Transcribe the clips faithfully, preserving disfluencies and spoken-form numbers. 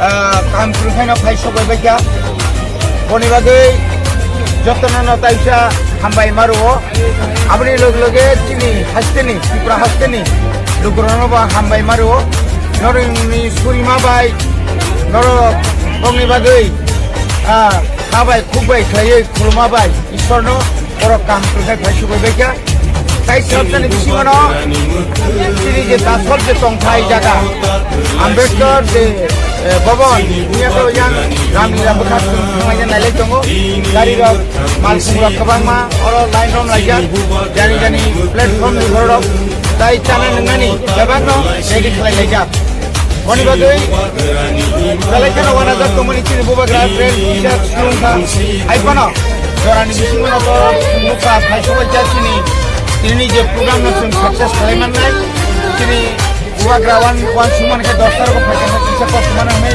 Ah, kaham kwrwngkhaino phai sokbai baikha. Boni bagwi jotono no taisa hambai ma rwo. Aboni loge loge chini hasteni, Tripura hasteni lukurokno bo hambai ma rwo. Norokni surima bai, norok bongni bagwi, ah, kha bai khuk bai khlaiwi khuluma bai Ishwarno borok kaham kwrwngkhai phai sokbai baikha. Tai sabjani bisingono chini je tasol je tongthai jaga, Ambedkar je, eh, Bhavan, niya to yang Ramlila bwkha thanglaina nailai tongo. Gari rok, mal sumrok kwbangma oro line rom laijak. Jani jani platform ni borok tai chana nwngnani bebakno ready khlai laijak. Boni bagwi belai kheno uanajak tongmani chini bubagra train kisa slung kha. Hai phano jorani bisingo no to nukha phai subaijak chini, tini je program no chwng success khlai mannai. Chini bubagra wan, wan sumani khe dos ta rok phai kha kisa kosto mano hwnwi.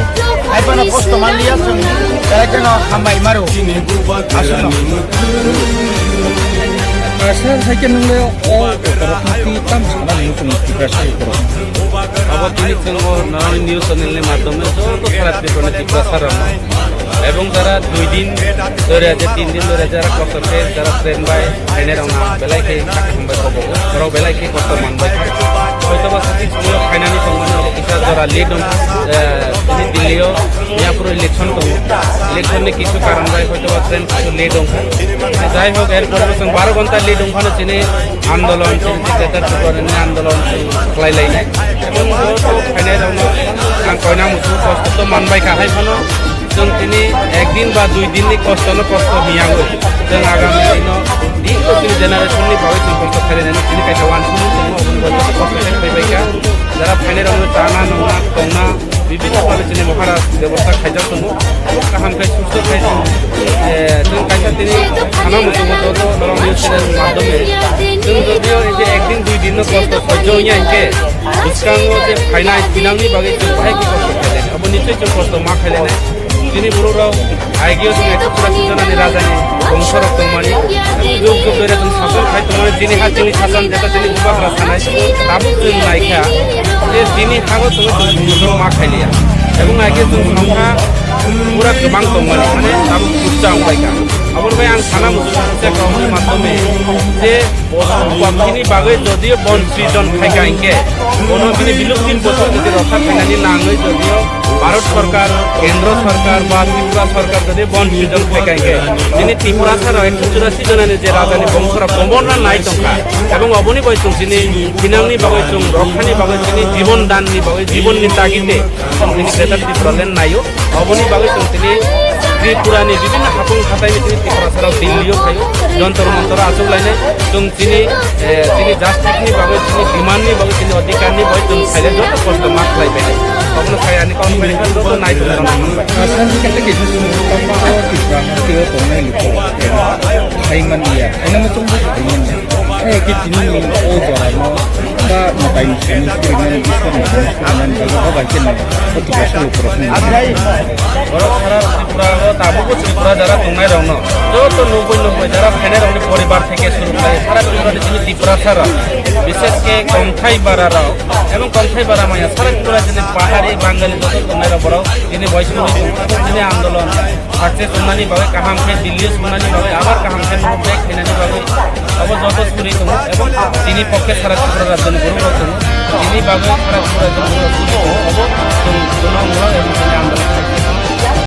Hai phano kosto manliya chwng belai kheno hambai maro. Aswkno. Sir, hai khe nwngle o borokno twi tamo sana nini chwng Tiprasa borok? Abo tini chwng o Narani News Channel ni madhyome joto sara Tripura ni Tiprasa rok no, ebong jara dui din dhori aje, tin din dhori aje, jara kosto khe, jara train bai phainai rok no belai khe kha hambai kobo, borok belai khe kosto manbai. Hoito ba sathi school o phainani tongmani abo kisa jora late wng, eh, tini Delhi o Miyapur election tongo. Election ni kisu karon bai hoito ba train kisu late wngkha. Jai hok, er pore bo chwng baro ghonta late wngphano chini andolon, chini Greater Tripura ni andolon khlai lainai. Ebong joto phainai rokno ang koina muchungo kosto to manbai kha, hai phano chwng tini ek din ba dui din ni kosto no kosto hiya oi. Chwng agami dino din to chini generation ni bagwi chwng kosto khlai lainai, chini kaisa uansukmung tongo, aboni bagwi kosto khlai bai kha. Jara phainai rokno chana nungna tongna bibhinno bhabe chini Maharaj bebosta khaijak tongo. Kaham khe susto khai chwng, eh, chwng kaisa tini sana muchungo joto norok news channel madhyome chwng jodio ei je ek din dui din no kosto sojjo wngya hinkhe bwskango je phainai thinangni bagwi chwng bahai khe kosto khailai. Abo nichoi chwng kosto ma khailai. Chini borok rok ageo chwng ekso churashi jona ni raja ni bongso rok tongmani, jug jug dhori chwng sason khai tongmani, chini ha chini sason jeta chini bubagra sanai, tabuk chwng naikha je chini hago chwng chwng ma khailiya. Ebong ageo chwng songkha pura kwbang tongmani, mane tabuk bukcha wngbaikha. Aboni bai ang sana muchungo kaumni madhyome je Bini bagwi jodio bon srijon khaika hinkhe, bono bini biluptin bochor jodi rokha khainani nangwi jodio Bharat Sarkar, Kendro Sarkar ba Tripura Sarkar jodi bon srijon khaika hinkhe, bini Tiprasa rok ekso churashi jonani je rajani bongsorok komorna nai tongkha, ebong oboni bai chwng chini thinangni bagwi chwng rokhani bagwi chini jibon danni bagwi jibonni tagide chwng chini Greater Tipraland naio. Oboni bagwi chwng tini Tripura ni bibhinno hapung hatai ni tini Tiprasa rok Delhi o phaio, jontor montor achuk lainai. Chwng chini, eh, chini justice ni bagwi, chini demand ni bagwi, chini adhikar ni bagwi chwng saile joto kosto ma khlai bai. Obono sai ani kok bai kha joto nai tong rok. Asal ni kete kisa sunu tamo Tripura hasteo tongnai luko. Sai man ya. Eno mo chwng bai sai man ya. Eh, ke tini ni o jora no. Ba, matai ni sini sini ni sini ni sini ni bagwi ba bai ken o tiga solo pura sini. Borok sara Tripura o tabuk Tripura jara tongnai rok no joto noboi noboi jara phainai rok ni poribar theke suru khlai sara Tripura ni sini Tiprasa rok bishesh ke Kongthai bara rok ebong Kongthai bara maya sara Tripura jene pahari Bangali joto tongnai rok borok tini boisu tini andolon. Success wngnani bagwi kaham khe Delhi wngnani bagwi abar kaham khe norok back khainani bagwi abo joto suri tongo ebong tini pokhe sara Tripura rajyoni borok rok tongo tini bagwi sara Tripura rajyoni borok rok suri tongo abo chwng bono